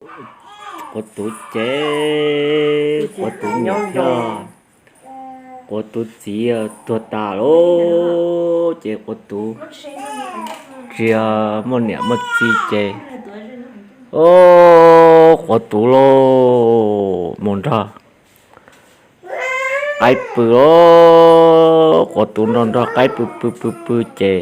Quav Tuv ces Quav Tuv niam thiab Quav Tuv txiv tuag tas lawm ces Quav Tuv tsis muaj niam muaj txiv ces, o, Quav Tuv los mus nrog qaib pw os. Quav Tuv nrog nrog qaib pw pw pw pw ces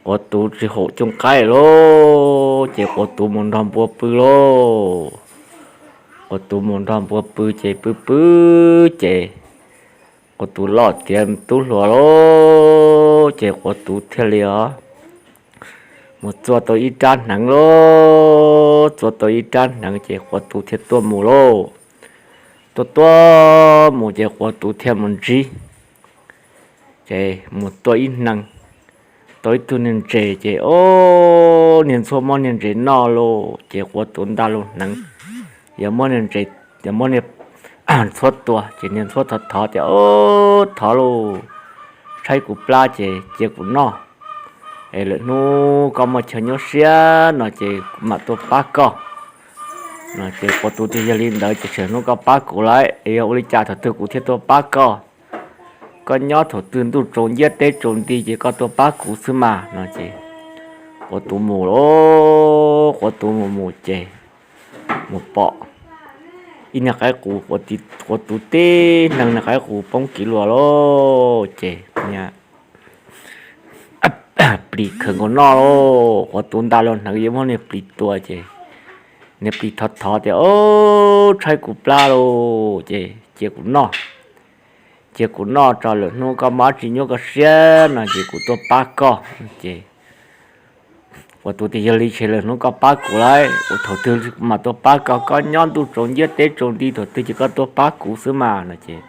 Quav Tuv tsis haum cooj qaib lawm ces Quav Tuv mus nrog npua pw lauj. Quav Tuv mus nrog npua pw ces pw pw ces Quav Tuv loj tiav tub hluas lawm ces Quav Tuv thiaj li os mus txua tau ib rab hneev lauj. Txua tau ib rab hneev ces Quav Tuv thiaj tuaj mus lauj. Tuaj tuaj mus ces Quav Tuv thiaj mus ntsib, ces mus tuaj ib hneev, tau ib tug niag ntses ces, o, niag ntxhuab muab niag ntses noj lauj ces Quav Tuv nta lub hneev, yog muab niag ntses, yog muab niag ntxhuab tua ces niag ntxhuab thov thov tias, o, thov lauj, tshaib kuv plab ces cia kuv noj, es lwm hnub koj muaj chaw nyuaj siab no ces kuv mam tuaj pab koj no ces Quav Tuv tias yog li ntawd ces tsam hnub koj pab kuv lawm es yog ua li cas thaum twg kuv thiaj tuaj pab koj. Koj nyob thaum twg ntuj tsaus nciab teb tsaus nti ces koj tuaj pab kuv xwb mas no ces Quav Tuv mus lauj. Quav Tuv mus mus ces mus pom ib niag qaib qus, Quav Tuv tib hneev niag qaib qus poob kiv luas lauj ces plis khaws nkaus noj lauj. Quav Tuv nta lub hneev yuav muab niag plis tua ces niag plis thov thov tias, o, tshaib kuv plab lauj ces cia kuv noj, cia kuv noj tso, lwm hnub koj muaj dab tsi nyuaj koj siab no ces kuv tuaj pab koj ces Quav Tuv tias yog li ces lwm hnub koj pab kuv lawm, kuv thaum twg kuv mam tuaj pab koj, koj nyob ntuj tsaus nciab teb tsaus nti thaum twg ces koj tuaj pab kuv xwb mas no ces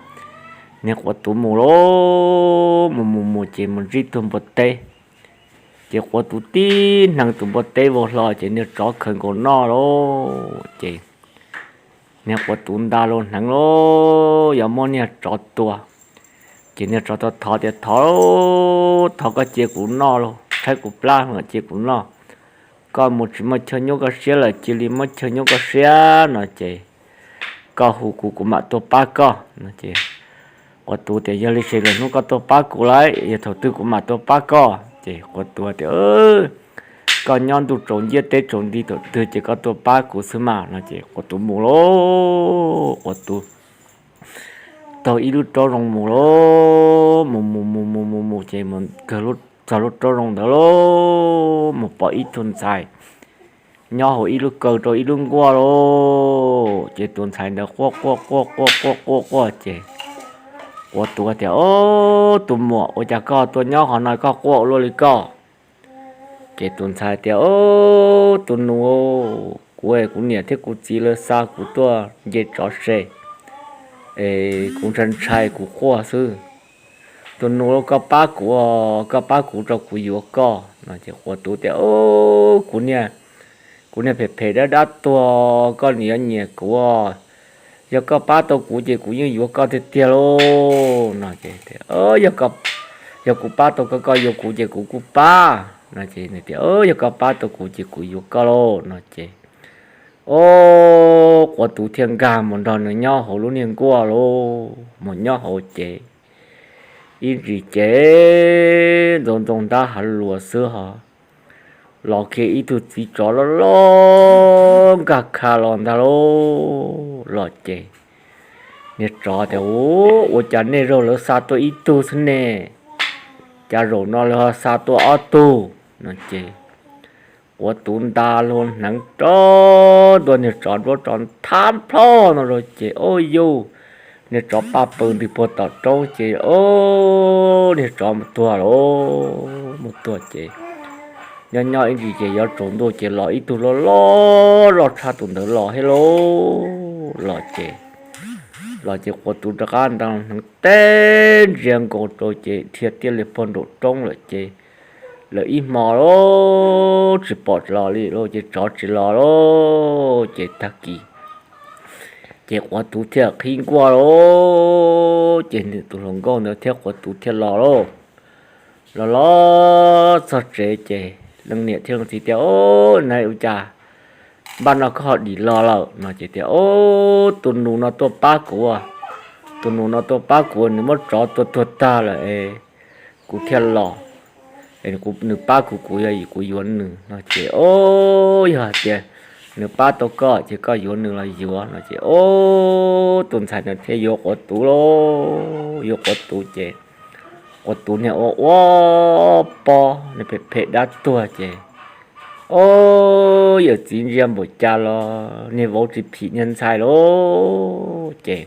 niag Quav Tuv mus lauj. Mus mus mus ces mus ntsib tug npua teb, ces Quav Tuv tib hneev tus npua teb vau hlo ces niag tsov khaws nkaus noj lauj ces niag Quav Tuv nta lub hneev lauj, yuav muab niag tsov tua ces niag tsov thov thov tias thov, thov koj cia kuv noj lauj, tshaib kuv plab los cia kuv noj. Koj mus tsis muaj chaw nyuaj koj siab lawm cia li muaj chaw nyuaj koj siab no ces koj hu kuv kuv mam tuaj pab koj no ces Quav Tuv tias yog li ces lwm hnub koj tuaj pab kuv lawm, yog thaum twg kuv mam tuaj pab koj ces Quav Tuv tias koj nyob ntuj tsaus nciab teb tsaus nti thaum twg ces koj tuaj pab kuv xwb mas no ces Quav Tuv mus lauj. Quav Tuv taug ib lub roob zoo mus lauj, mus mus mus mus mus mus ces mus kawg txog lub roob zoo ntawd lauj, mus pom ib tug ntxhais nyob hauv ib lub kaw rau ib lub nkuaj lauj. Ces tus ntxhais ntawd quaj quaj quaj quaj quaj quaj quaj ces Quav Tuv tias, Ob, tus muam, ua cas koj tuaj nyob qhov no koj quaj ua luaj li koj? Ces tus ntxhais tias, Ob, tus nus, kuv, kuv niam thiab kuv txiv lawv xa kuv tuaj nce tsov se, es kuv ntshai ntshai kuv quaj xwb. Tus nus, koj pab kuv, koj pab kuv rau kuv yuav koj no. Ces Quav Tuv tias, Ob, kuv niag, kuv niag phem phem dab dab tuag, koj nyiam yuav nyiam kuv, yog koj pab tau kuv ces kuv yeej yuav koj tiag tiag lauj no. Ces, Yog kuv pab tau koj, koj yuav kuv ces kuv kuj pab no. Ces nws tias, Yog koj pab tau kuv ces kuv yuav koj lauj no. Ces, ob, Quav Tuv thiaj nkag mus nrog nws nyob hauv lub niag nkuaj lauj. Mus nyob hauv ces ib ntsis ces ntxoov ntxoo ntab hav luas xwb ho los kiag ib tug txiv tsov loj loj nkag kha los ntag lauj. Los ces niag tsov tias, Ua cas nej zaug lawv xa tuaj ib tug xwb ne, cas zaum no lawv ho xa tuaj ob tug no. Ces Quav Tuv nta lub hneev rau ntua niag tsov nruab tsov thab plho no rau ces, ob, yus, niag tsov paj paws ntws puag tom roob ces, ob, niag tsov mus tuag lauj. Mus tuag ces nyob nyob ib ntsis ces yuav tsaus ntuj ces los ib tug loj loj loj tshaj tus ntawd los thiab lauj. Los ces, los ces Quav Tuv rov qab nta hneev teb ntsia nkaus rau ces dhia tiaj li puag nraum roob lawm ces lawm ib hmo lauj, tsis pom los li lauj, ces tsov tsis los lauj. Ces tag kis ces Quav Tuv thiaj qhib nkuaj lauj, ces nws tus hluas nkauj ntawd thiab Quav Tuv thiaj los lauj. Los los txog tsev ces leej niam thiab leej txiv tias, Ob, nais, ua cas npaj no koj ho dim los lawm no ces tias, Ob, tus nus no tuaj pab kuv, tus nus no tuaj pab kuv, nws muab tsov tua tuag tag lawm es kuv thiaj los. Nws pab kuv, kuv yog kuv yuav nws no ces, Ob, yog hais tias nws pab tau koj ces koj yuav nws los yuav no ces, ob, tus ntxhais no thiaj yuav quav tuv lauj. Yuav quav tuv ces quav tuv niag ua ua pob, niag phem phem dab tuag ces, ob, yawm txiv ntsia npaum cas los niag vauv tsis phim niag ntxhais lauj. Ces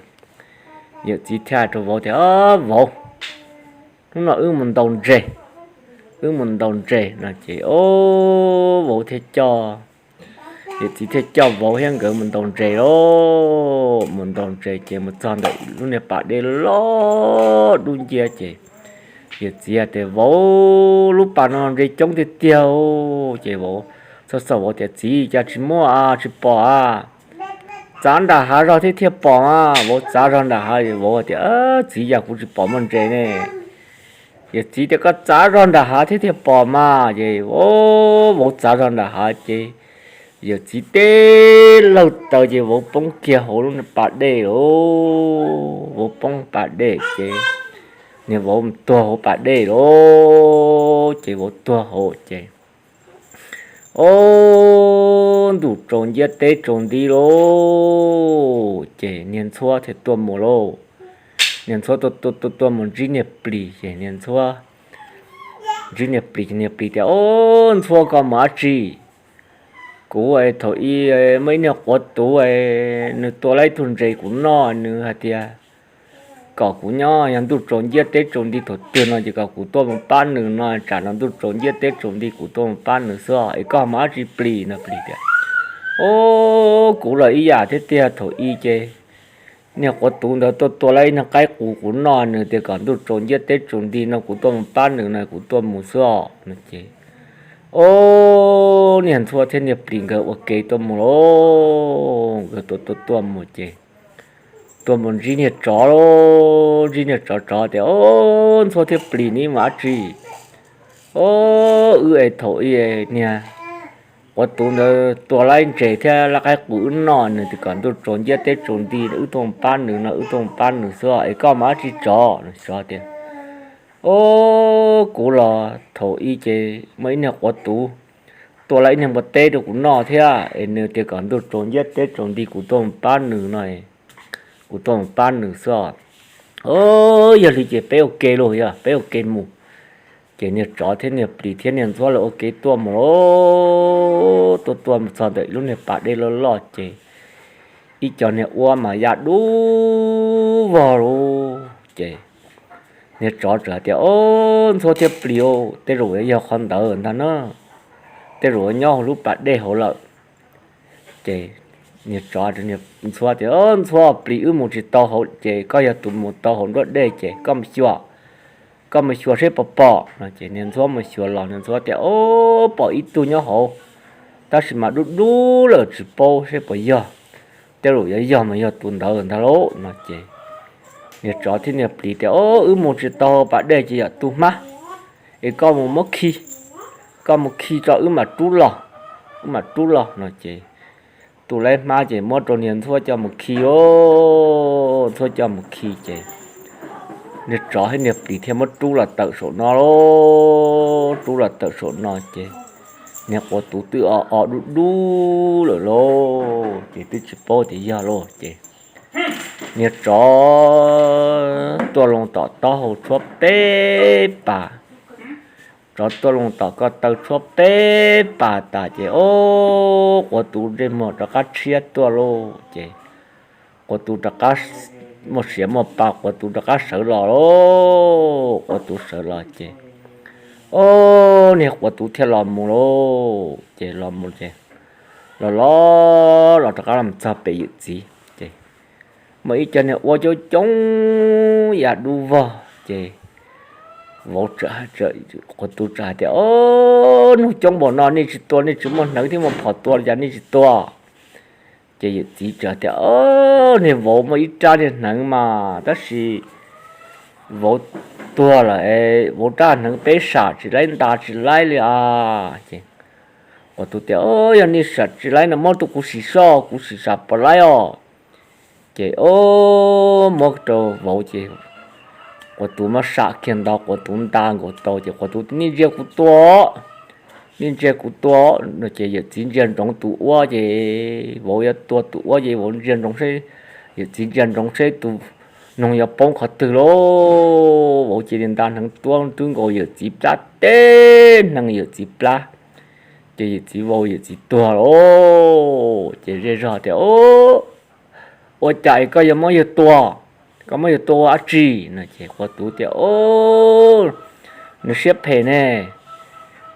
yawm txiv thiaj hais rau vauv tias, Vauv, hnub no wb mus ntaus ntses, wb mus ntaus ntses no ces, ob, vauv thiaj coj, yawm txiv thiaj coj vauv thiab nkawd mus ntaus ntses lauj. Mus ntaus ntses ces mus txog ntawm lub niag pas dej loj dub nciab ces yawm txiv tias, Vauv, lub pas no ntses coob tiag tiag. Ces vauv txhaj xav vauv tias, Txiv, cas tsis muaj a, tsis pom a? Txav nram hav zog thiab thiaj pom a. Vauv txav zog nram hav, vauv tias, Txiv, yam kuv tsis pom muaj ntses ne. Yawm txiv tias, Koj txav zog nram hav thiab thiaj pom mas. Ces vauv txav zog nram hav ces yawm txiv teb laug taws ces vauv poob kiag hauv lub pas dej lauj. Vauv poob pas dej ces niag vauv tuag hauv pas dej lauj. Ces vauv tuag hauv ces, ob, ntuj tsaus nciab teb tsaus nti lauj. Ces niag ntxhuab thiaj tuaj mus lauj. Niag ntxhuab tuaj tuaj tuaj mus ntsib niag plis ces niag ntxhuab ntsib niag plis, niag plis tias, Ob, ntxhuab, koj mus dab tsi? Kuv thaum ub muaj ib niag quav tuv, nws tua lawm ib tug ntses kuv noj, nws hais tias kom kuv nyob, yog ntuj tsaus nciab teb tsaus nti thaum twg no ces kom kuv tuaj mus pab nws no, tsam no ntuj tsaus nciab teb tsaus nti kuv tuaj mus pab nws xwb os, es koj mus dab tsi plis no? Plis tias, Ob, kuv los ib yam thiab tiag, thaum ub ces niag quav tuv ntawd tuaj tua lawm ib niag qaib qus kuv noj, nws tias kom ntuj tsaus nciab teb tsaus nti no kuv tuaj mus pab nws no kuv tuaj mus xwb os no ces, ob, niag ntxhuab thiab niag plis nkawd ua ke tuaj mus lauj. Nkawd tuaj tuaj tuaj mus ces tuaj mus ntsib niag tsov lauj. Ntsib niag tsov, tsov tias, Ob, ntxhuab thiab plis, neb mus dab tsi? Ob, wb es thaum ub niag quav tuv ntawd tua lawm ib ntses thiab lawm qaib qus wb noj, nws tias kom ntuj tsaus nciab teb tsaus nti wb tuaj mus pab nws no wb tuaj mus pab nws xwb os, es koj mus dab tsi tsov? Tsov tias, Ob, kuv los thaum ub ces muaj ib niag quav tuv tua lawm ib niag npua teb rau kuv noj thiab, es nws tias kom ntuj tsaus nciab teb tsaus nti kuv tuaj mus pab nws no, kuv tuaj mus pab nws xwb os. Ob, yog li ces peb ua ke lauj, yog peb ua ke mus. Ces niag tsov thiab niag plis thiab niag ntxhuab lawv ua ke tuaj mus lauj. Tuaj tuaj mus txog ntawm lub niag pas dej loj loj ces ib co niag uab mas ya dub vog lauj. Ces niag tsov txawm hais tias, Ob, ntxhuab thiab plis, tej zaum yog qhov ntawd ntag na, tej zaum nyob hauv lub pas dej hauv lawm. Ces niag tsov, ntxhuab tias, Ob, ntxhuab, plis, wb mus tsis tau hauv ces koj yog tus mus tau hauv nruab dej ces koj mus xyuas, koj mus xyuas seb puas pom no. Ces niag ntxhuab mus xyuas los niag ntxhuab tias, Ob, pom ib tug nyob hauv, tab sis mas dub dub lawm tsis paub seb puas yog, tej zaum yuav yog mas yog tus ntawd ntag lauj no. Ces niag tsov thiab niag plis tias, Ob, wb mus tsis tau hauv pas dej ces yog tus hmab, es koj mus muab khi, koj mus khi tso wb mam rub los, wb mam rub los no. Ces tus laib hmab ces muab rau niag ntxhuab coj mus khi os. Ntxhuab coj mus khi ces niag tsov thiab niag plis thiaj muab rub los tawm saum no lauj. Rub los tawm saum no ces niag quav tuv twb o o dub dub lawm lauj, ces twb tsis paub tias yog lauj. Ces niag tsov tuaj loo tom taub hau tshuab peb pas, tsov tuaj loo tom ko taw tshuab peb pas tas ces, ob, quav tuv ntsej muag rov qab tshiab tuaj lauj. Ces quav tuv rov qab muaj siav muaj pa, quav tuv rov qab sawv los lauj. Quav tuv sawv los ces, ob, niag quav tuv thiaj los mus lauj. Ces los mus ces los los los rov qab los txog pem yawm txiv ces muaj ib co niag uab coob coob ya dub vog ces vauv, quav tuv txawm hais tias, Ob, hnub coob npaum no nej tsis tua, nej tsis muaj hneev thiab muaj phom tua li cas nej tsis tua? Ces yawm txiv txawm tias, Ob, niag vauv muaj ib rab niag hneev mas tab sis vauv tuag lawm, vauv rab hneev peb sam tsis laib nta tsis laib li as. Ces Quas Tuv tias, Yog nej sam tsis laib no muab rau kuv sim soj, kuv sim sam puas laib os. Ces o, muab rau vauv ces quas tuv muab sam kiag ntau, quas tuv nta nkaus tau ces quas tuv tias, Nej ntsia kuv tua, nej ntsia kuv tua no ces yawm txiv ntsia ntsoov tus uab ces vauv yuav tua tus uab ces vauv ntsia ntsoov seb, yawm txiv ntsia ntsoov seb tus noog yuav poob qhov twg lauj. Vauv cia li nta hneev tuab twb nkaus yawm txiv plab, teb hneev yawm txiv plab, ces yawm txiv vau yawm txiv tuag lauj. Ces zej zog tias, Ua cas koj yuav muab yawg tua? Koj muab yawg tua ua dab tsi no? Ces quas tuv tias, Nws siab phem ne,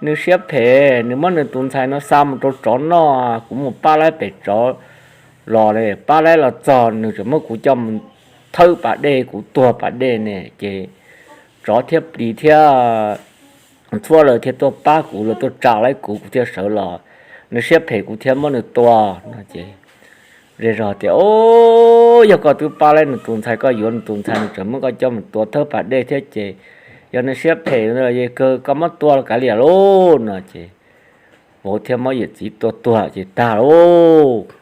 nws siab phem, nws muab nws tus ntxhais no xa mus rau tsov noj. Kuv mus pab laib pem tsov los li, pab laib los txog nws tseem muab kuv coj mus thawb pas dej, kuv tuag pas dej ne. Ces tsov thiab plis thiab txhua lawm thiaj tuaj pab kuv, lawv tuaj tsa laib kuv, kuv thiaj sawv los. Nws siab phem kuv thiaj muab nws tua no. Ces zej zog tias, Yog koj twb pab laib nws tus ntxhais, koj yuav nws tus ntxhais, nws tseem muab koj coj mus tua thawb pas dej thiab ces yog nws siab phem kawg, koj muab tua los kav liam lauj no. Ces vauv thiaj muab yawm txiv tua tuag ces tag lauj.